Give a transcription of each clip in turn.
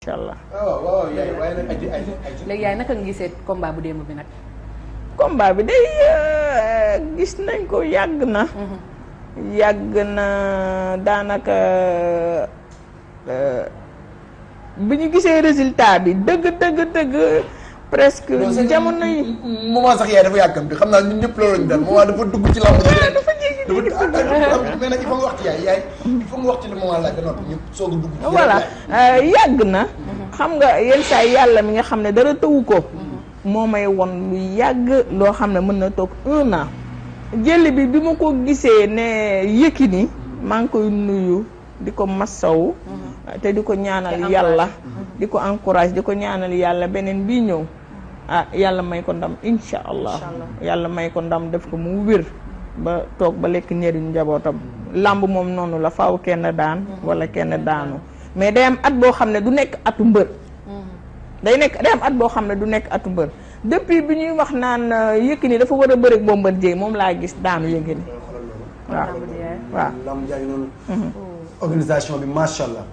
incha allah. waaw yaay waaye nag léegi yaay naka nga gisee combat bu démb bi nag. combat bi day gis nañ ko yàgg na. yàgg na daanaka bi ñu gisee résultat bi dëgg presque jamono yi. moment sax yaay dafa yàkkamti xam naa ñun ñëpp loolu lañu dal moment dafa dugg ci lamb dafa mais nag il faut nga wax ci yaay il faut nga wax ci le moment laaj ba noppi ñu soog a dugg ci voilà yàgg na xam nga yenn saa yàlla mi nga xam ne dara tëwu ko moo may won lu yàgg loo xam ne mën na toog 1 an jël bi ma ko gisee ne Yékini maa ngi koy nuyu di ko massaw te di ko ñaanal yàlla di ko encourage di ko ñaanal yàlla beneen bii ñëw yàlla may ko ndam insha allah yàlla may ko ndam def ko mu wér ba toog ba lekk njëriñ njabootam làmb moom noonu la faaw kenn daan wala kenn daanu mais day am at boo xam ne du nekk atu mbër day am at boo xam ne du nekk atu mbër depuis bi ñuy wax naan Yékini dafa war a bëre ak Bombardier moom laa gis daanu Yékini waaw lamb jaay noonu organisation bi macha allah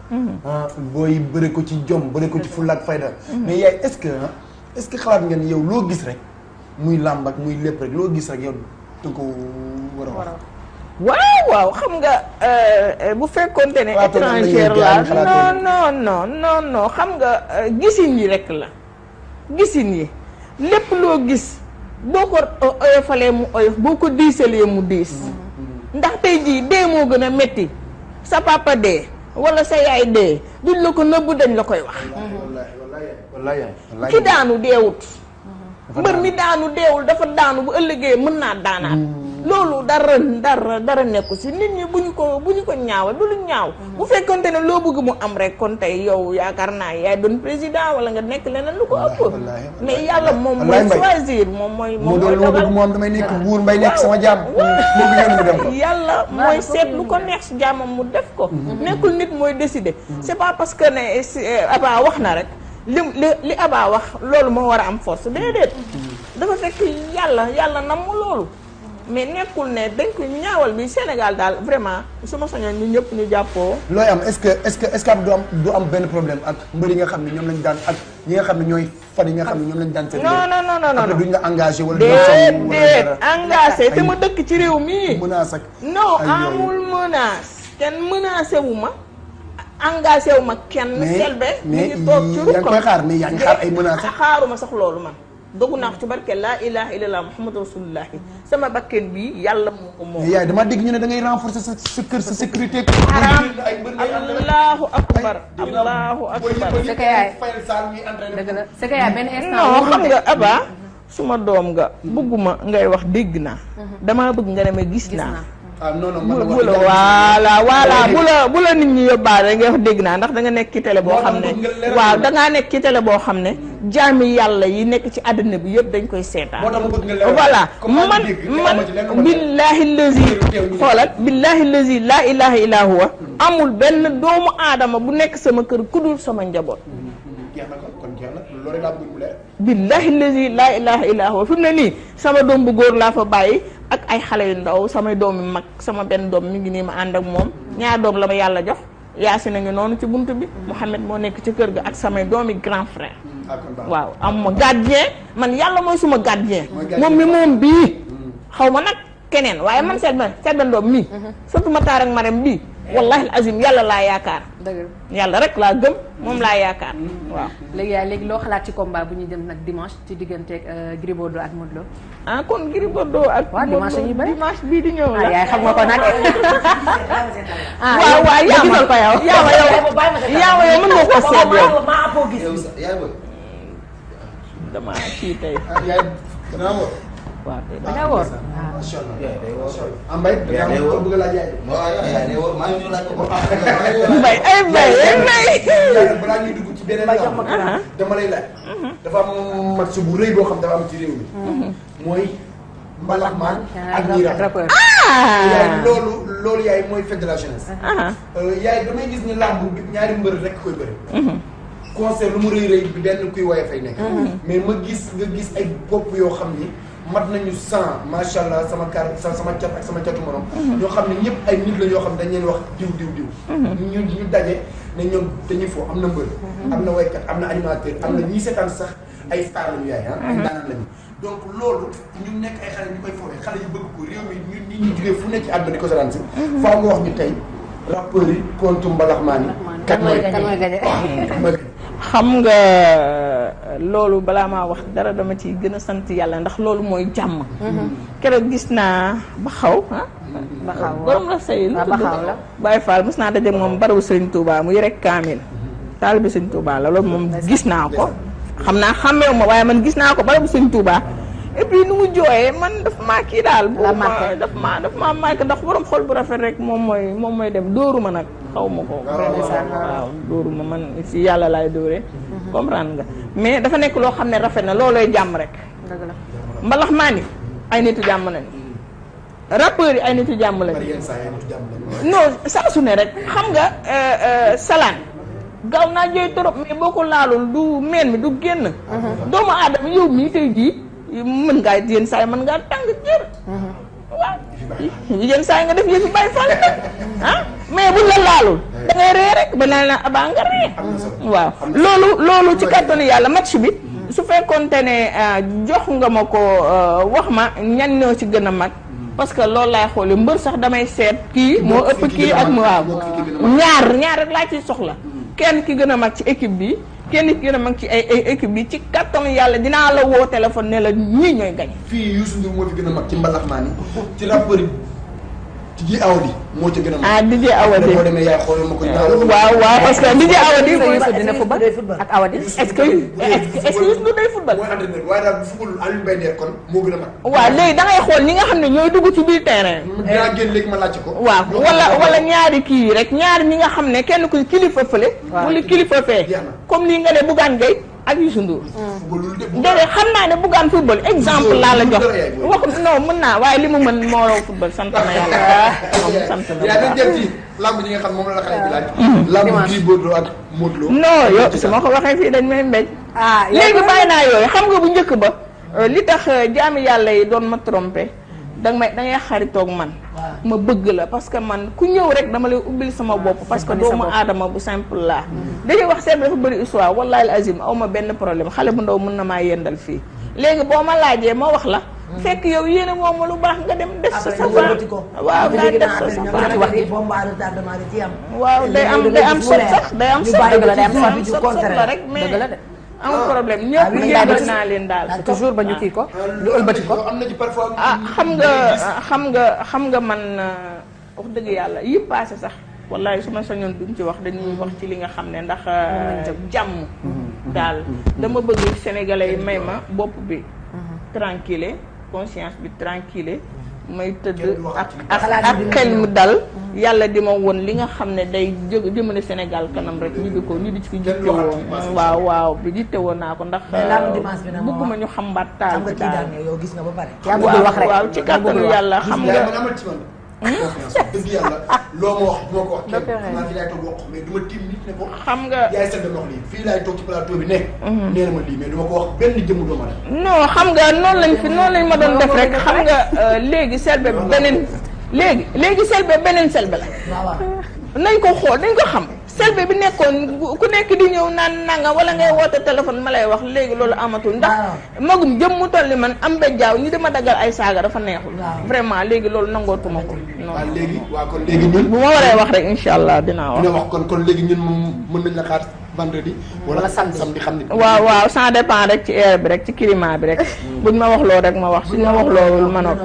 booy bëre ko ci jom bëre ko ci fulla ak fayda mais yaay est-ce que xalaat ngeen yow loo gis rek muy làmb ak muy lépp rek loo gis rek yow da ko war a wax waaw xam nga bu fekkoonte ne étranger la non xam nga gisin yi rek la gisin yi lépp loo gis boo ko oyofalee mu oyof boo ko diisalee mu diis ndax tey jii dee moo gën a metti sa papa dee wala sa yaay dee duñ la ko nëbb dañ la koy wax ki daanu deewut mbër mi daanu deewul dafa daanu bu ëllëgee mën naa daanaat loolu dara nekku si nit ñi bu ñu ko ñaawal du lu ñaaw bu fekkonte ne loo bëgg mu am rek kon tey yow yaakaar naa yaay doon président wala nga nekk leneen lu ko ëpp mais yàlla moom mooy choisir moom mooy dogal moom damay nekk buur mbay nekk sama jaam yàlla mooy seet lu ko neex si jaamam mu def ko nekkul nit mooy décider c'est pas parce que ne Aba wax na rek li Aba wax loolu moo war a am force déedéet dafa fekk yàlla nam mu loolu mais nekkul ne dañ ko ñaawal bi Sénégal daal vraiment su ma sañoon ñu ñëpp ñu jàppoo. looy am est-ce que du am benn problème ak mbër yi nga xam ne ñoom lañ daan ak ñi nga xam ne ñooy fan yi nga xam ne ñoom lañ daan. non duñ la engagé wala déedéet engagé te ma dëkk ci réew mii. menace ak non amul menace kenn menacé wu ma. engagé wu ma kenn. selbe mi ngi toog ci yaa ngi koy xaar mais yaa ngi xaar ay menaces. xaaruma sax loolu man. dogu naa ci barke laa ilaha illallah muhammadu rasulullah sama bakken bi yàlla moo ko moom. yaay dama dégg ñu ne da ngay renforcer sa kër sa sécurité. allahu akbar allahu akbar. c'est que yaay dëgg la c'est que yaay benn instant. non xam nga Aba suma doom nga bëgguma ngay wax dégg naa. damaa bëgg nga demee gis naa. non bu la nit ñi yóbbaale nga wax dégg naa ndax da nga nekk ci télé boo xam ne waaw da ngaa nekk ci télé boo xam ne jaami yàlla yi nekk ci àddina bi yëpp dañ koy seetaan voilà man billahi lazi xoolal billahi lazi laa ilaha illa huwa amul benn doomu aadama bu nekk sama kër ku dul sama njaboot billahi lazi laa ilaha illa huwa fi mu ne nii sama doom bu góor laa fa bàyyi ak ay xale yu ndaw samay doom yu mag sama benn doom mi ngi nii ma ànd ak moom ñaar doom la ma yàlla jox Yaasin a ngi noonu ci bunt bi Mouhamed moo nekk ci kër ga ak samay doomi grand frère waaw am ma gardien man yàlla mooy suma gardien moom mi moom bii xaw ma nag keneen waaye man seet benn doom mii surtout ma taar ak Marème bii wallahi azim yàlla laa yaakaar yàlla rek laa gëm moom laa yaakaar waaw léegi loo xalaat ci combat bu ñuy dem nag dimanche ci digganteeg Gris Bordeaux ak Modou Lo kon Gris Bordeaux ak waaw dimanche ñuy bëri dimanche bii di ñëw la yaay xam nga ko nag waaw gisal ko yow yow mën nga ko seet yow dama kii tey waaw da nga woor macha allah Mbaye da nga bëgg laaj yaay Mbaye ay Mbaye balaa ñuy dugg ci beneen dama lay laaj dafa am match bu rëy boo xam dafa am ci réew mi mooy mbalaxmaan ak ñi rappeur yaay loolu yaay mooy fête de la jeunesse yaay damay gis ni làmb bi ñaari mbër rek koy bëri concert lu mu rëy bi benn kuy woye fay nekk mais ma gis nga gis ay bopp yoo xam ni mat nañu 100 macha allah sama cat ak sama catu morom ñoo xam ne ñëpp ay nit la ñoo xam ne dañ leen wax diw ñu daje ne ñoom dañuy fo am na mbër. am na waykat am na animateur am na ñi seetaan sax ay star lañu yaay ay daanaan lañu. donc loolu ñu nekk ay xale ñu koy foowee xale yu bëgg ko réew mi ñun nit ñi jógee fu nekk ci àdduna di ko seetaan si. faaw nga wax ñu tey rappeurs yi contre mbalaxmaan yi. kan mooy gañe xam nga loolu balaa maa wax dara dama ci gën a sant yàlla ndax loolu mooy jàmm. keroog gis naa Baxaw Baxaw borom la say lu Baxaw la Baye Fall mos naa daje moom barabu Serigne Touba muy rek kaamil taalibe Serigne Touba la loolu moom gis naa ko. xam naa xàmmeewu ma waaye man gis naa ko barabu Serigne Touba et puis nu mu jooyee man daf maa kii daal. daf maa marqué ndax borom xol bu rafet rek moom mooy dem dóoru ma nag xaw ma ko. waaw dóoru ma man si yàlla laay dóoree. comprendre nga mais dafa nekk loo xam ne rafet na loolooy jàmm rek. dëgg la mbalax maa ni ay nitu jàmm lañu. rappeurs yi ay nitu jàmm lañu. non saa su ne rek xam nga salaan gaaw naa jooy trop mais boo ko laalul du meen mi du génn. doomu aadama yow mii tey jii. mën ngaa yenn saa yi mën ngaa tàng jër. waaw yenn saa yi nga def yëfi Baay Faal ah mais buñ la laalul da ngay ree rek ba naan la abaa nga ree. waaw loolu ci kàttanu yàlla match bi su fekkoonte ne jox nga ma ko wax ma ñan ñoo ci gën a mag parce que loolu laay xooli mbër sax damay seet kii moo ëpp kii ak mu waaw ñaar rek laa ciy soxla kenn ki gën a mag ci équipe bi. kenn ki gën a mag ci ay équipe bi ci kattanu yàlla dinaa la woo téléphone ne la ñii ñooy gañ. fii Youssou Ndour moo fi gën a mag ci mbalaxmaan yi ci rappeur yi DJ Awadi moo ci gën a mag. ah DJ Awadi boo demee yaay xoolal ma ko. waaw parce que DJ Awadi dina football ak Awadi. est-ce que Youssou Ndour day football. mooy entraîneur waaye daal bu football Aliou Mbaye Nder kon moo gën a mag. waaw léegi da ngay xool ñi nga xam ne ñooy dugg ci biir terrain. dinaa génn léegi ma laajte ko. waaw wala ñaari kii yi rek ñaari ñi nga xam ne kenn ku kilifa fële. wala kilifa fee. comme lii nga ne Bougane Gueye ak Youssou Ndour. déedéet xam naa ne Bougane football exemple laa la jox. wax non mën naa waaye li mu mën moo raw football sant na yàlla. sant na yaa ngi jëm ci lamb ñi nga xam moom la xale bi laaj. lamb Gris Bordeaux ak Modou Lo. non yow su ma ko waxee fii dañ may mbéj. léegi bàyyi naa yooyu xam nga bu njëkk ba. li tax jaami yàlla yi doon ma trompé da ngay xaritoog man. ma bëgg la parce que man ku ñëw rek dama lay ubbil sama bopp parce que doomu aadama bu simple la dañuy wax seet dafa bëri histoire wallahi azim aw ma benn problème xale bu ndaw mën na maa yendal fii léegi boo ma laajee ma wax la fekk yow yéene moom ma lu baax nga dem def sa safar waaw nga def sa safar ci wax waaw day am sot sax day am sot la rek mais amul problème ñëpp yéegal naa leen daal toujours ba ñu kii ko ñu ëlbati ko am na ci parfois xam nga man wax dëgg yàlla yi passé sax wallahi su ma sañoon duñ ci wax dañuy wax ci li nga xam ne ndax jàmm daal dama bëgg sénégalais yi may ma bopp bi tranquille conscience bi tranquille may tëdd ak xel mu dal yàlla di ma woon li nga xam ne day jëmale Sénégal kanam rek ñu di ko ñu di ci jitte woon waaw bi jitte woon naa ko ndax bëgguma ñu xam mbaat taal bi daal yaa bëgg wax rek waaw ci kàttanu yàlla xam nga dëgg yàlla loo ma wax du ma ko wax kenn maa fi laay toog wax mais du ma tiim nit ne ko xam nga yaay sedd wax lii fii laay toog ci plateau bi ne nee na ma lii mais du ma ko wax benn jëmm doomu aadama non xam nga noonu lañ ma doon def rek xam nga léegi Selbé beneen léegi Selbé beneen Selbé la nañ ko xool nañ ko xam Selbé bi nekkoon ku nekk di ñëw naan nanga wala ngay woote téléphone ma lay wax léegi loolu amatul ndax magum jëm mu toll ni man am ba jaaw ñi dama daggal ay saaga dafa neexul vraiment léegi loolu nangootuma ko kon léegi ñun bu ma waree wax rek insha allah dinaa wax kon léegi ñun mën nañ la xaar vendredi wala samedi xam ni waaw ça dépend rek ci air bi rek ci climat bi rek buñ ma wax loo rek ma wax suñ ma wax loolu ma noot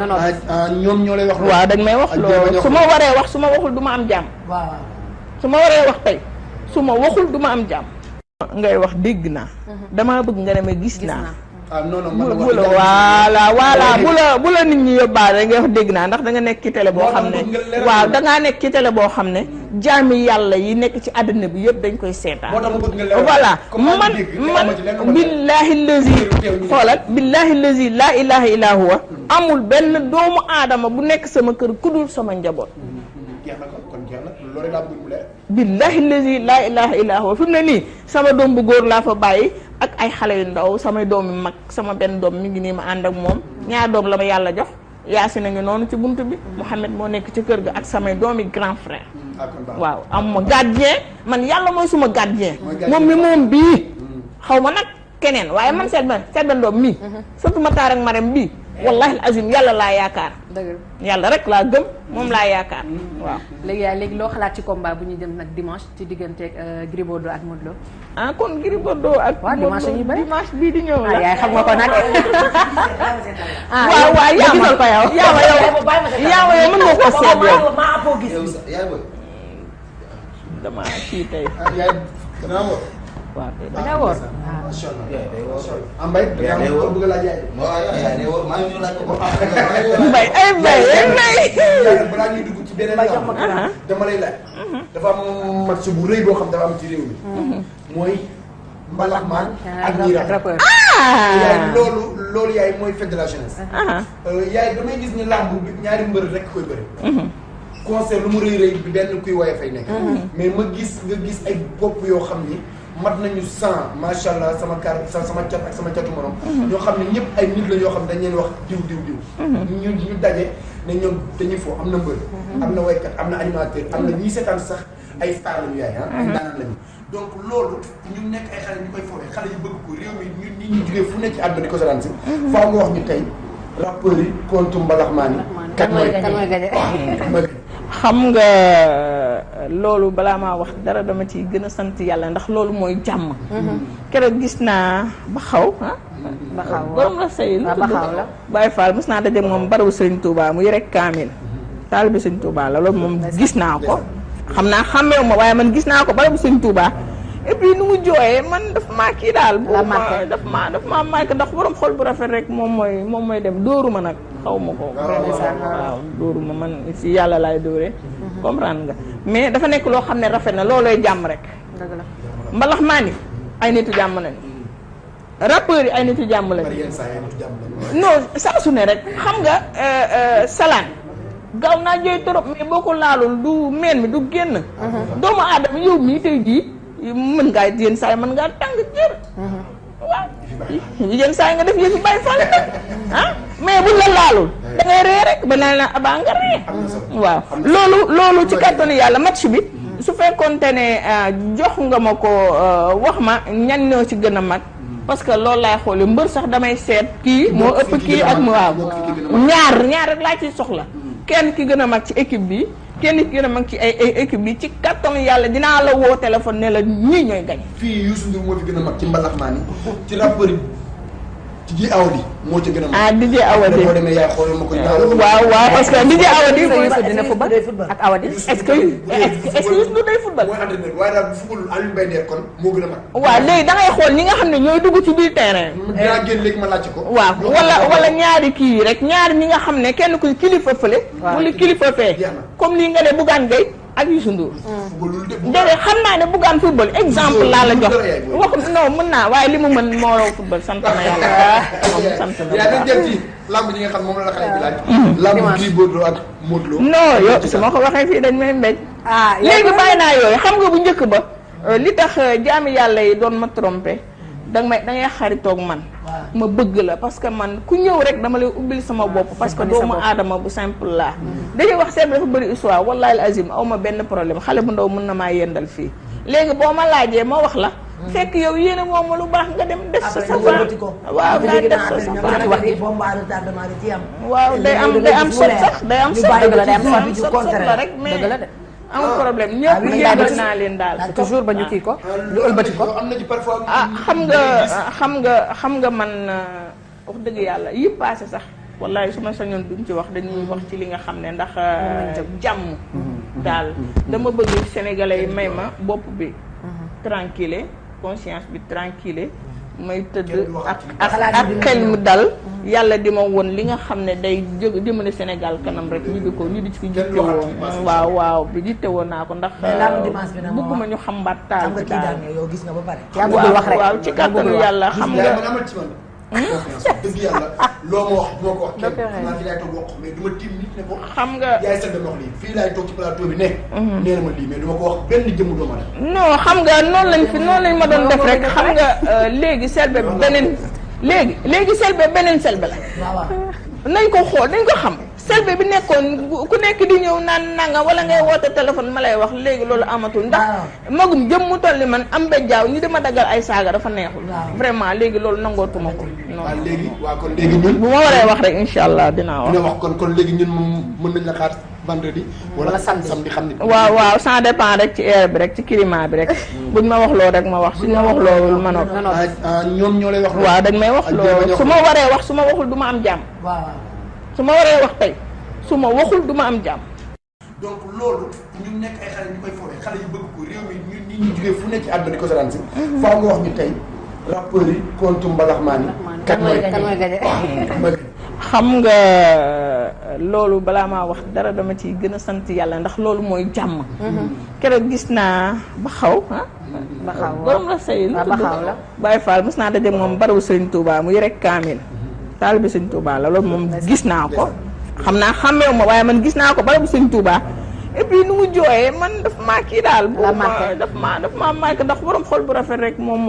ñoom ñoo lay wax waaw dañ may wax loolu su ma waree wax su ma waxul du ma am jàmm su ma waree wax tey su ma waxul du ma am jàmm ngay wax dégg naa dama bëgg nga ne ma gis naa bu la nit ñi yóbbaale nga wax dégg naa ndax da nga nekk ci télé boo xam ne waaw dangaa nekk ci télé boo xam ne jaami yàlla yi nekk ci àddina bi yëpp dañ koy seetaan voilà man billahi lazi xoolal billahi lazi laa ilaha illa huwa amul benn doomu aadama bu nekk sama kër ku dul sama njaboot billahi lazi laa ilaha illa huwa fi mu ne nii sama doom bu góor laa fa bàyyi ak ay xale yu ndaw samay doom yu mag sama benn doom mi ngi nii ma ànd ak moom ñaar doom la ma yàlla jox Yaasin a ngi noonu ci buntu bi Mouhamed moo nekk ci kër ga ak samay doomi grand frère waaw am ma gardien man yàlla mooy suma gardien moom mi moom bii xaw ma nag keneen waaye man Selbé Ndom mii surtout Matar ak Marème bii wallahi azim yàlla laa yaakaar yàlla rek laa gëm moom laa yaakaar waaw léegi loo xalaat ci combat bu ñu dem nag dimanche ci diggante Gris Bordeaux ak Modou Lo kon Gris Bordeaux ak dimanche ñu bëri dimanche bii di ñëw la yaay xam nga ko nag waaw yaa ma ko yow yaa ma yow mën nga ko seet yow dama kii tey waaw tey da nga woor macha allah Mbaye da nga bëgg laa jaay Mbaye ay Mbaye balaa ñuy dugg ci beneen dama lay laaj dafa am match bu rëy boo xam dafa am ci réew mi mooy mbalaxmaan ak ñi rappeur yaay loolu yaay mooy fête de la jeunesse yaay damay gis ni làmb bi ñaari mbër rek koy bëri concert lu mu rëy rëy bi benn kuy woye fay nekk mais nga gis ay bopp yoo xam ni mat nañu 100 macha allah sama cat ak sama catu morom ñoo xam ne ñëpp ay nit la yoo xam ne dañ leen wax diw ñu daje ne ñoom dañuy foo am na mbër am na waykat am na animateur am na ñii seetaan sax ay star lañu yaay ay daanaan lañu donc loolu ñu nekk ay xale ñu koy foofee xale yu bëgg ko réew mi ñu jógee fu nekk ci àdduna di ko seetaan si faaw nga wax ñu tey rappeurs yi contre mbalaxmaan yi kat mooy gañe xam nga loolu balaa maa wax dara dama ci gën a sant yàlla ndax loolu mooy jàmm keroog gis naa baxaw borom la sëy la Baye Fall mos naa daje moom barabu Sëriñ Touba mu yore kaamil taalibe Sëriñ Touba la loolu moom gis naa ko xam naa xàmmeewu ma waaye man gis naa ko barabu Sëriñ Touba et puis nu mu jooyee man daf maa kii daal daf maa marqué ndax borom xol bu rafet rek moom mooy dem dóoruma nag xaw ma ko waaw dóoruma man si yàlla laay dóoree comprendre nga mais dafa nekk loo xam ne rafet na loolooy jàmm rek mbalax maa ni ay nitu jàmm lañu rappeurs yi ay nitu jàmm lañu non saa su ne rek xam nga salaan gaaw naa jooy trop mais boo ko laalul du meen mi du génn doomu aadama yow mii tey jii mën ngaa yenn saa yi mën ngaa tàng jër waaw yenn saa yi nga def yéen bàyyi fàll mais buñ la laalul da ngay ree rek ba naa la abaa nga ree waaw loolu ci kàttanu yàlla match bi su fekkoonte ne jox nga ma ko wax ma ñan ñoo ci gën a mag parce que loolu laay xooli mbër sax damay seet kii moo ëpp kii ak mu waaw ñaar rek laa ciy soxla kenn ki gën a mag ci équipe bi kenn ki gën a mag ci ay équipe bi ci kàttanu yàlla dinaa la woo téléphone ne la ñii ñooy gañ. fii Youssou Ndour moo fi gën a mag ci mbalaxmaan yi ci rappeur yi ci DJ Awadi moo ci gën a mag. DJ Awadi boo demee yaay xoolal ma ko waaw parce que DJ Awadi dina football ak Awadi est-ce que Youssou Ndour day football. mooy entraîneur waaye daal bu football Aliou Mbaye Nder kon moo gën a mag. waaw léegi da ngay xool ñi nga xam ne ñooy dugg ci biir terrain. dinaa génn léegi ma laajte ko. waaw wala ñaari kii yi rek ñaari ñi nga xam ne kenn ku kilifa fële. wala kilifa fee. comme lii nga ne Bougane Gueye ak Youssou Ndour. déedéet xam naa ne Bougane football exemple laa la jox. wax non mën naa waaye li mu mën moo raw football sant na yàlla. moom sant na yaa ngi dem ci lamb ji nga xam moom la xale bi laaj. lamb Gris Bordeaux ak Modou Lo. non yow su ma ko waxee fii dañ may mbéj. léegi bàyyi naa yooyu xam nga bu njëkk ba. li tax jaami yàlla yi doon ma trompé da ngay xaritoog man. ma bëgg la parce que man ku ñëw rek dama lay ubbil sama bopp parce que doomu aadama bu simple laa dañuy wax seet dafa bëri histoire wallahi azim aw ma benn problème xale bu ndaw mën na maa yendal fii léegi boo ma laajee ma wax la fekk yow yéene moom lu baax nga dem def sa safar waaw nga def sa safar waaw day am sot sax day am sot la rek mais amul problème ñëpp yëngal naa leen daal. toujours ba ñu kii ko ñu ëlbati ko. am na ci parfois. xam nga man wax dëgg yàlla yi passé sax wallahi su ma sañoon duñ ci wax dañuy wax ci li nga xam ne ndax jàmm daal dama bëgg sénégalais yi may ma bopp bi tranquille conscience bi tranquille may tëdd ak xel mu dal yàlla di ma woon li nga xam ne day jóg jëmale Sénégal kanam rek ñu di ci jitte woon waaw bi jitte woon naa ko ndax bëgguma ñu xambaat taal bi daal waaw ci kàttanu yàlla xam nga dëgg yàlla loo ma wax du ma ko wax kenn xam naa fi laay toog wax mais du ma tiim nit ne ko xam nga yaay sel dama wax lii fii laay toog ci plateau bi ne nee na ma lii mais du ma ko wax benn jëmm doomu aadama non xam nga noonu lañ ma doon def rek xam nga léegi Selbé beneen léegi Selbé beneen Selbé la nañ ko xool dañ ko xam selbe bi nekkoon ku nekk di ñëw naan nanga wala ngay woote téléphone ma lay wax léegi loolu amatul ndax magum jëm mu toll ni man am ba jaaw ñu dama dagal ay saaga dafa neexul vraiment léegi loolu nangootuma ko non léegi waaw kon léegi ñun bu ma waree wax rek incha allah dinaa wax kon léegi ñun moom mën nañ la xaar vendredi wala samedi xam ni waaw ça dépend rek ci heure bi rek ci climat bi rek buñ ma wax loo rek ma wax suñ ma wax loowul ma noppi ñoom ñoo lay wax waaw dañ may wax loo su ma waree wax su ma waxul du ma am jàmm su ma waree wax tey su ma waxul du ma am jàmm. donc loolu ñu nekk ay xale ñu koy foowee xale yu bëgg ko réew mi ñu jógee fu nekk ci àdduna di ko seetaan si. faaw nga wax ñu tey rappeurs yi contre mbalaxmaan yi. kan mooy gañe xam nga loolu balaa maa wax dara dama ciy gën a sant yàlla ndax loolu mooy jàmm. keroog gis naa Baxaw Baxaw borom la say lu tudd Baye Fall mos naa daje moom barabu Sëriñ Touba mu yore kaamil. taalibe Sëriñ Touba la loolu moom gis naa ko. xam naa xàmmeewu ma waaye man gis naa ko barabu Sëriñ Touba et puis nu mu jooyee man daf maa kii daal. daf maa marqué ndax borom xol bu rafet rek moom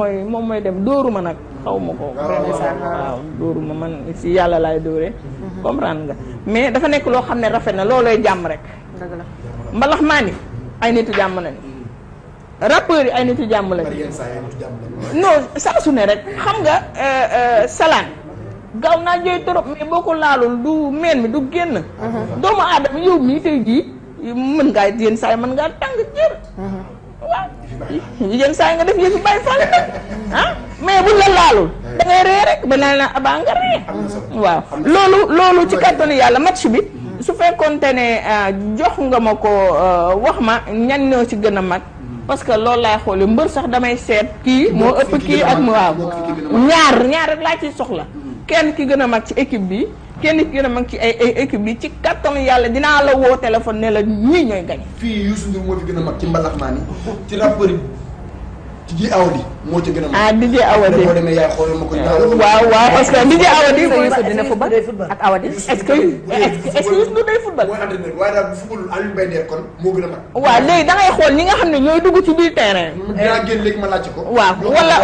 mooy dem dóoru ma nag xaw ma ko. waaw dóoru ma man si yàlla laay dóoree. comprendre nga mais dafa nekk loo xam ne rafet na loolooy jàmm rek. dëgg la mbalax maa ni ay nitu jàmm lañu. rappeurs yi ay nitu jàmm lañu. non saa su ne rek xam nga salaan. gaaw naa jooy trop mais boo ko laalul du meen mi du génn. doomu aadama yow mii tey jii mën ngaa yenn saa yi mën ngaa tàng jër. waaw yenn saa yi nga def yëfi bàyyi fan mais buñ la laalul da ngay ree rek ba naan la abaa nga ree. waaw loolu ci kattanu yàlla match bi su fekkoonte ne jox nga ma ko wax ma ñan ñoo ci gën a mag. parce que loolu laay xooli mbër sax damay seet kii moo ëpp kii ak mu waaw ñaar rek laa ciy soxla. kenn ki gën a mag ci équipe bi kenn ki gën a mag ci ay équipe bi ci kattanu yàlla dinaa la woo téléphone ne la ñii ñooy gañ. fii Youssou Ndour moo fi gën a mag ci mbalaxmaan yi ci rappeur yi DJ Awadi moo ci gën a mag. DJ Awadi boo demee yaay xoolal ma ko. waaw parce que DJ Awadi dina football ak Awadi. est-ce que Youssou Ndour day football. mooy entraîneur waaye daal bu football Aliou Mbaye Nder kon moo gën a mag. waaw léegi da ngay xool ñi nga xam ne ñooy dugg ci biir terrain. dinaa génn léegi ma laajte ko. waaw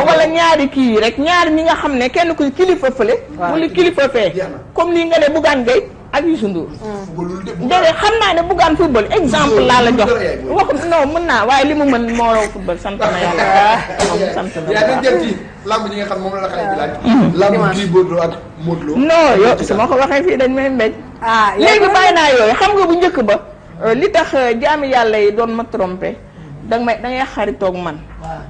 wala ñaari kii yi rek ñaari ñi nga xam ne kenn ku kilifa fële. wala kilifa fee. comme lii nga ne Bougane Gueye ak Youssou Ndour. déedéet xam naa ne Bougane football exemple laa la jox. wax non mën naa waaye li mu mën moo raw football sant na yàlla. moom sant na yaa ngi jëm ci lamb ñi nga xam moom la xale bi laaj. lamb Gris Bordeaux ak Modou Lo. non yow su ma ko waxee fii dañ may mbéj. léegi bàyyi naa yooyu xam nga bu njëkk ba. li tax jaami yàlla yi doon ma trompé da ngay xaritoog man.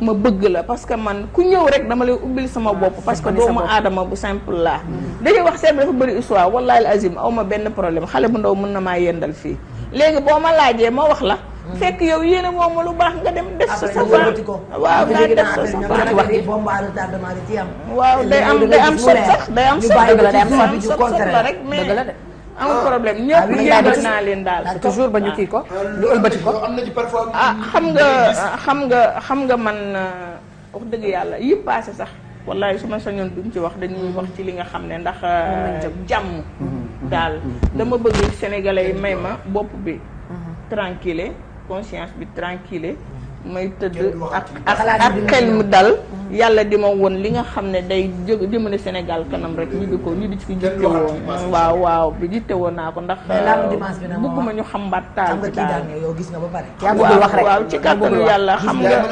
ma bëgg la parce que man ku ñëw rek dama lay ubbil sama bopp parce que doomu aadama bu simple laa. dañuy wax seen dafa bëri histoire wallahi azim aw ma benn problème xale bu ndaw mën na maa yendal fii léegi boo ma laajee ma wax la. fekk yow yéene moom lu baax nga dem def sa safar waaw nga def sa safar waaw day am sot sax day am sot la rek mais amul problème ñëpp ñaanal naa leen daal. toujours ba ñu kii ko ñu ëlbati ko. xam nga man wax dëgg yàlla yi passé sax wallahi su ma sañoon duñ ci wax dañuy wax ci li nga xam ne ndax jàmm daal dama bëgg sénégalais yi may ma bopp bi tranquille conscience bi tranquille may tëdd ak xel mu dal yàlla di ma woon li nga xam ne day jóg jëmale Sénégal kanam rek ñu di ci jitte woon waaw bi jitte woon naa ko ndax bëgguma ñu xam mbaat taal bi daal waaw ci kàttanu yàlla xam nga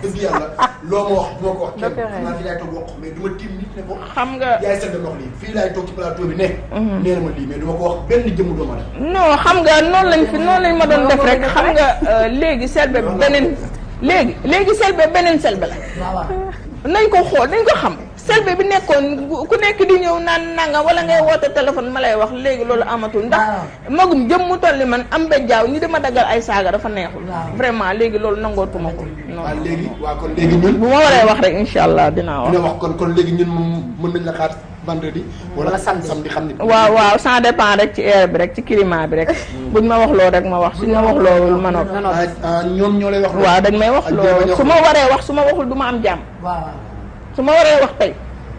dëgg yàlla loo ma wax du ma ko wax kenn naa fi laay toog wax mais du ma tiim nit ne ko xam nga yaay sedd ndox lii fii laay toog ci plateau bi ne nee na ma lii mais du ma ko wax benn jëmm doomu aadama non xam nga noonu lañ ma doon def rek xam nga léegi selbe beneen selbe la nañ ko xool nañ ko xam selbe bi nekkoon ku nekk di ñëw naan nanga wala ngay woote téléphone ma lay wax léegi loolu amatul ndax magum jëm mu toll ni man am ba jaaw ñu dama dagal ay saaga dafa neexul vraiment léegi loolu nangootuma ko non léegi waaw kon léegi ñun bu ma waree wax rek incha allah dinaa wax kon léegi ñun moom mën nañ la xaar vendredi wala samedi xam ni waaw ça dépend rek ci heure bi rek ci climat bi rek buñ ma wax loo rek ma wax suñ ma wax loowul ma noppi ñoom ñoo lay wax waaw dañ may wax loo su ma waree wax su ma waxul du ma am jàmm su ma waree wax tey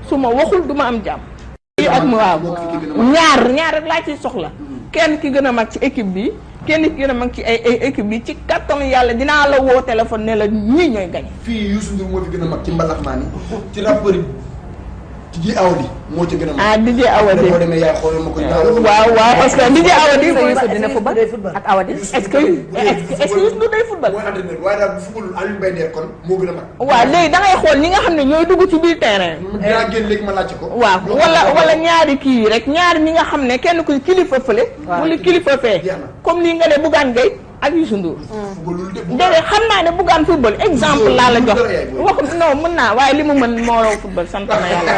su ma waxul du ma am jàmm kii ak mu waaw ñaar rek laa ciy soxla kenn ki gën a mag ci équipe bi kenn ki gën a mag ci ay équipe bi ci kattanu yàlla dinaa la woo téléphone ne la ñii ñooy gañ. fii Youssou Ndour moo fi gën a mag ci mbalaxmaan yi ci rappeur yi DJ Awadi moo ci gën a mag. ah DJ Awadi boo demee yaay xoolal ma ko. waaw parce que DJ Awadi dina football ak Awadi. est-ce que Youssou day football. mooy entraîneur waaye daal bu football Aliou Mbaye Nder kon moo gën a mag. waaw léegi da ngay xool ñi nga xam ne ñooy dugg ci biir terrain. dinaa génn léegi ma laajte ko. waaw wala ñaari kii yi rek ñaari ñi nga xam ne kenn ku kilifa fële. wala kilifa fee. comme lii nga ne Bougane Gueye ak Youssou Ndour. déedéet xam naa ne Bougane football exemple laa la jox. wax non mën naa waaye li mu mën moo raw football sant na yàlla.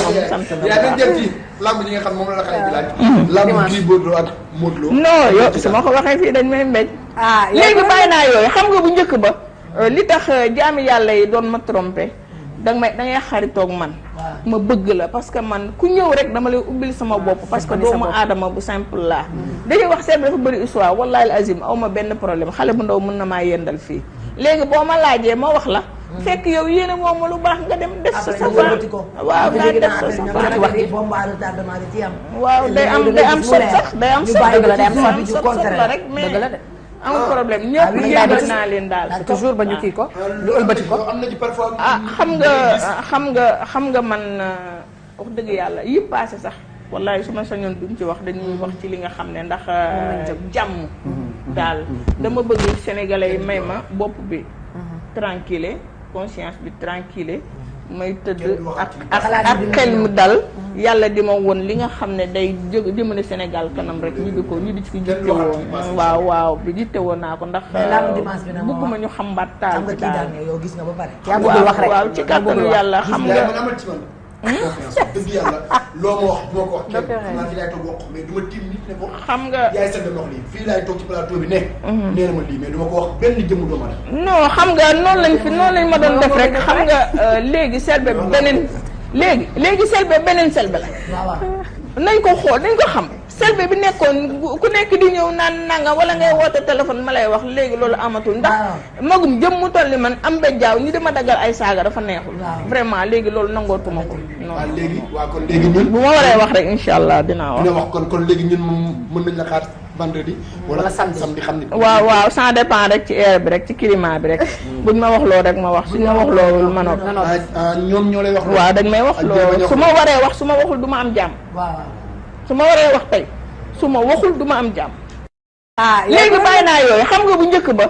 moom sant na yaa ngi jëm ci lamb ñi nga xam moom la xale bi laaj. lamb Gris Bordeaux ak Modou Lo. non yow su ma ko waxee fii dañ may mbéj. léegi bàyyi naa yooyu xam nga bu njëkk ba. li tax jaami yàlla yi doon ma trompé da ngay xaritoog man. ma bëgg la parce que man ku ñëw rek dama lay ubbil sama bopp parce que doomu aadama bu simple laa. dañuy wax seet dafa bëri histoire wallahi azim aw ma benn problème xale bu ndaw mën na maa yendal fii léegi boo ma laajee ma wax la. fekk yow yéene moom ma lu baax nga dem def sa safar waaw nga def sa safar waaw day am sot sax day am sot la rek mais amul problème ñëpp yéegal naa leen daal toujours ba ñu kii ko ñu ëlbati ko xam nga man wax dëgg yàlla yi passé sax wallahi su ma sañoon duñ ci wax dañuy wax ci li nga xam ne ndax jàmm daal dama bëgg sénégalais yi may ma bopp bi tranquille conscience bi tranquille may tëdd ak xel mu dal yàlla di ma woon li nga xam ne day jóg jëmale Sénégal kanam rek ñu di ko ñu di ci jitte woon waaw bi jitte woon naa ko ndax bëgguma ñu xam mbaat taal bi daal waaw ci kàttanu yàlla xam nga dëgg yàlla loo ma wax du ma ko wax kenn maa fi laay toog wax mais du ma tiim nit ne ko xam nga yaay seen wax lii fii laay toog ci plateau bi ne nee na ma lii mais du ma ko wax benn jëmm doomu aadama non xam nga noonu lañ ma doon def rek xam nga léegi Selbé beneen léegi Selbé beneen Selbé la nañ ko xool nañ ko xam Selbé bi nekkoon ku nekk di ñëw naan nanga wala ngay woote téléphone ma lay wax léegi loolu amatul ndax magum jëm mu toll ni man am bejjaaw ñu dama daggal ay saaga dafa neexul vraiment léegi loolu nangootuma ko waaw léegi waaw kon léegi ñun bu ma waree wax rek insha allah dinaa wax dina wax kon léegi ñun mën nañ la xaar vendredi wala samedi xam ni waaw ça dépend rek ci air bi rek ci climat bi rek buñ ma wax loo rek ma wax suñ ma wax loolu ma nopp ñoom ñoo lay wax waaw dañ may wax loolu su ma waree wax su ma waxul du ma am jàmm su ma waree wax tey su ma waxul du ma am jàmm léegi bàyyi naa yooyu xam nga bu njëkk ba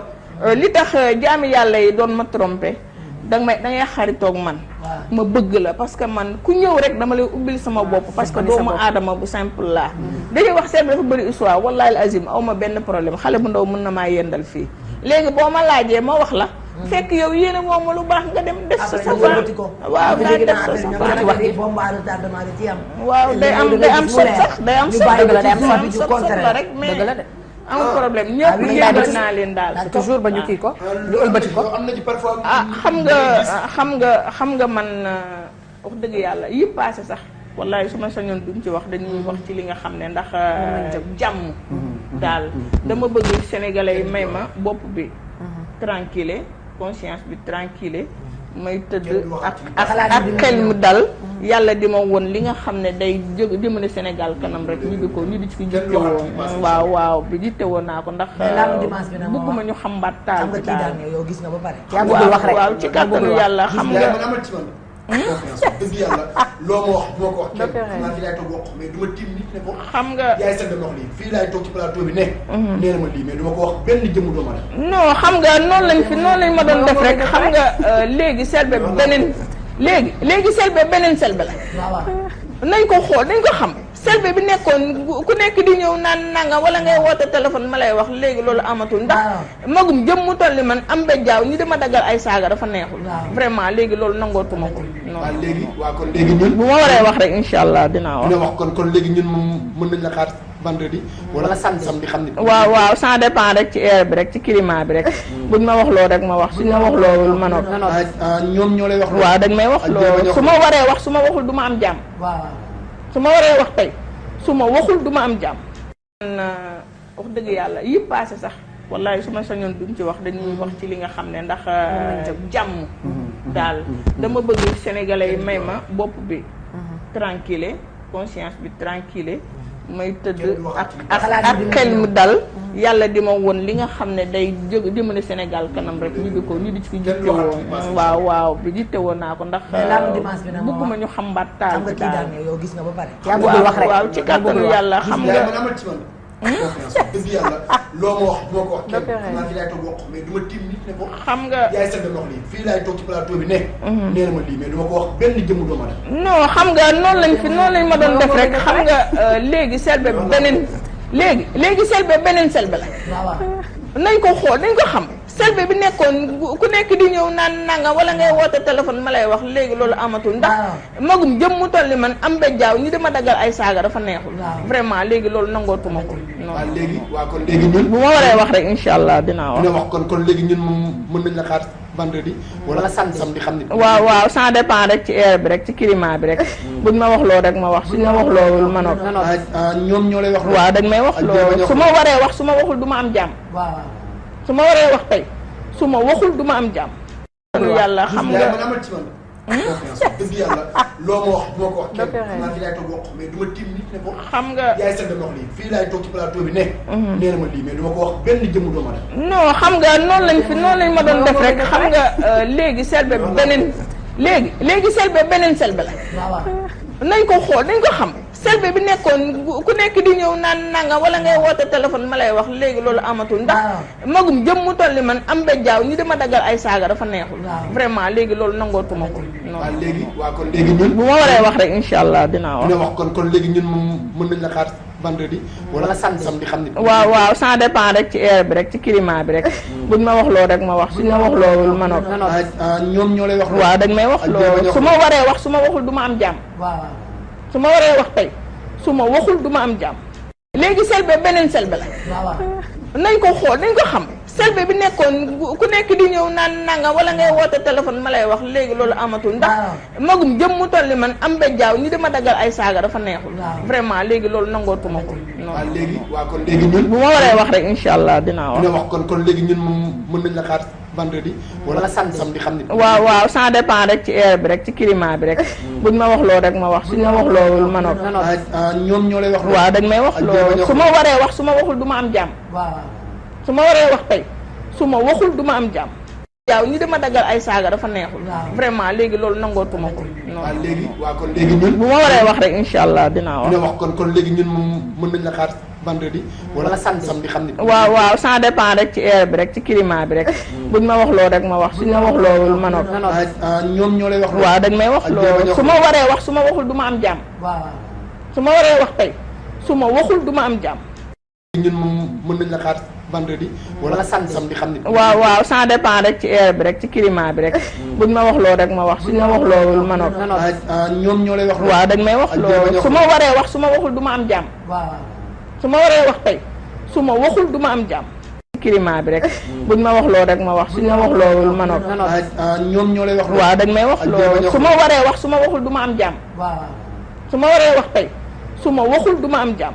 li tax jaami yàlla yi doon ma trompé da ngay xaritoog man ma bëgg la parce que man ku ñëw rek dama lay ubbil sama bopp parce que doomu aadama bu simple laa dañuy wax seet dafa bëri histoire wallahi azim aw ma benn problème xale bu ndaw mën na maa yendal fii léegi boo ma laajee ma wax la fekk yow yéene moom ma lu baax nga dem def sa safar waaw nga def sa safar waaw day am sot sax day am sot la rek mais amul problème ñëpp yéegal naa leen daal toujours ba ñu kii ko ñu ëlbati ko xam nga man wax dëgg yàlla yi passé sax wallahi su ma sañoon duñ ci wax dañuy wax ci li nga xam ne ndax jàmm daal dama bëgg sénégalais yi may ma bopp bi tranquille conscience bi tranquille may tëdd ak xel mu dal yàlla di ma woon li nga xam ne day jóg jëmale Sénégal kanam rek ñu di ci jitte woon waaw bi jitte woon naa ko ndax bëgguma ñu xam mbaat taal bi daal waaw ci kàttanu yàlla xam nga dëgg yàlla loo ma wax du ma ko wax kenn maa fi laay toog wax mais du ma tiim nit ne ko xam nga yaay seen wax lii fii laay toog ci plateau bi ne nee na ma lii mais du ma ko wax benn jëmm doomu aadama non xam nga noonu lañ ma doon def rek xam nga léegi Selbé beneen Selbé la nañ ko xool nañ ko xam Selbé bi nekkoon ku nekk di ñëw naan nanga wala ngay woote téléphone ma lay wax léegi loolu amatul ndax magum jëm mu toll ni man am bejjaaw ñu dama daggal ay saaga dafa neexul vraiment léegi loolu nangootuma ko waaw léegi waaw kon léegi ñun bu ma waree wax rek insha allah dinaa wax dina wax kon léegi ñun mën nañ la xaar vendredi wala samedi xam ni waaw ça dépend rek ci air bi rek ci climat bi rek buñ ma wax loo rek ma wax suñ ma wax loolu ma nopp ñoom ñoo lay wax waaw dañ may wax loolu su ma waree wax su ma waxul du ma am jàmm su ma waree wax tey su ma waxul du ma am jàmm wax dëgg yàlla yi passé sax wallahi su ma sañoon duñ ci wax dañuy wax ci li nga xam ne ndax jàmm daal dama bëgg sénégalais yi may ma bopp bi tranquille conscience bi tranquille may tëdd ak xel mu dal. yàlla di ma woon li nga xam ne day jóg jëmale Sénégal kanam rek ñu di ko ñu di ci jitte woon waaw bi jitte woon naa ko ndax bëgguma ñu xam mbaat taal bi daal yow gis nga ba pare waaw ci kàttanu yàlla xam nga dëgg yàlla loo ma wax du ma ko wax kenn naa fi laay toog wax mais du ma tiim nit ne ko xam nga yaay sel wax lii fii laay toog ci plateau bi ne nee na ma lii mais du ma ko wax benn jëmm doomu aadama non xam nga noonu lañ ma doon def rek xam nga léegi Selbé beneen léegi Selbé beneen Selbé la nañ ko xool nañ ko xam Selbé bi nekkoon ku nekk di ñëw naan nanga wala ngay woote téléphone ma lay wax léegi loolu amatul ndax magum jëm mu toll ni man am ba jaaw ñi dama daggal ay saaga dafa neexul vraiment léegi loolu nangootuma ko waaw léegi waaw kon léegi ñun bu ma waree wax rek incha allah dinaa wax dina wax kon léegi ñun moom mën nañ la xaar vendredi wala samedi xam ni waaw ça dépend rek ci heure bi rek ci climat bi rek buñ ma wax loo rek ma wax suñ ma wax loowul ma noppi ñoom ñoo lay wax waaw dañ may wax loo su ma waree wax su ma waxul du ma am jàmm su ma waree wax tey su ma waxul du ma am jàmm yàlla xam nga man amal ci man dëgg yàlla loo ma wax du ma ko wax kenn naa fi laay toog wax mais du ma tiim nit ne ko xam nga yaay sel wax lii fii laay toog ci plateau bi ne nee na ma lii mais du ma ko wax benn jëmm doomu aadama non xam nga noonu lañ ma doon def rek xam nga léegi Selbé léegi Selbé beneen Selbé la nañ ko xool nañ ko xam Selbé bi nekkoon ku nekk di ñëw naan nanga wala ngay woote téléphone ma lay wax léegi loolu amatul ndax magum jëm mu toll ni man am ba jaaw ñi dama daggal ay saaga dafa neexul vraiment léegi loolu nangootuma ko waaw léegi waaw kon léegi ñun bu ma waree wax rek incha allah dinaa wax dina wax kon léegi ñun moom mën nañ la xaar vendredi wala samedi xam ni waaw ça dépend rek ci heure bi rek ci climat bi rek buñ ma wax loo rek ma wax suñ ma wax loowul ma noppi ñoom ñoo lay wax waaw dañ may wax loo su ma waree wax su ma waxul du ma am jàmm su ma waree wax tey su ma waxul du ma am jàmm léegi Selbé beneen Selbé la nañ ko xool nañ ko xam Selbé bi nekkoon ku nekk di ñëw naan nanga wala ngay woote téléphone ma lay wax léegi loolu amatul ndax magum jëm mu toll ni man am ba jaaw ñi dama daggal ay saaga dafa neexul vraiment léegi loolu nangootuma ko waaw léegi waaw kon léegi ñun bu ma waree wax rek incha allah dinaa wax dina wax kon léegi ñun moom mën nañ la xaar vendredi wala samedi xam ni waaw ça dépend rek ci heure bi rek ci climat bi rek buñ ma wax loo rek ma wax suñ ma wax loowul ma noppi ñoom ñoo lay wax waaw dañ may wax loo su ma waree wax su ma waxul du ma am jàmm su ma waree wax tey su ma waxul du ma am jàmm jaaw ñi dama daggal ay saaga dafa neexul vraiment léegi loolu nangootuma ko waaw léegi waaw kon léegi ñun bu ma waree wax rek incha allah dinaa wax dina wax kon léegi ñun moom mën nañ la xaar vendredi wala samedi xam ni waaw ça dépend rek ci heure bi rek ci climat bi rek buñ ma wax loo rek ma wax suñ ma wax loowul ma noppi ñoom ñoo lay wax waaw dañ may wax loo su ma waree wax su ma waxul du ma am jàmm su ma waree wax tey su ma waxul du ma am jàmm ñun moom mën nañ la xaar vendredi wala samedi xam ni waaw ça dépend rek ci heure bi rek ci climat bi rek buñ ma wax loo rek ma wax suñ ma wax loowul ma noppi ñoom ñoo lay wax waaw dañ may wax loo su ma waree wax su ma waxul du ma am jàmm su ma waree wax tey su ma waxul du ma am jàmm climat bi rek buñ ma wax loo rek ma wax suñ ma wax loowul ma noppi ñoom ñoo lay wax waaw dañ may wax loo su ma waree wax su ma waxul du ma am jàmm su ma waree wax tey su ma waxul du ma am jàmm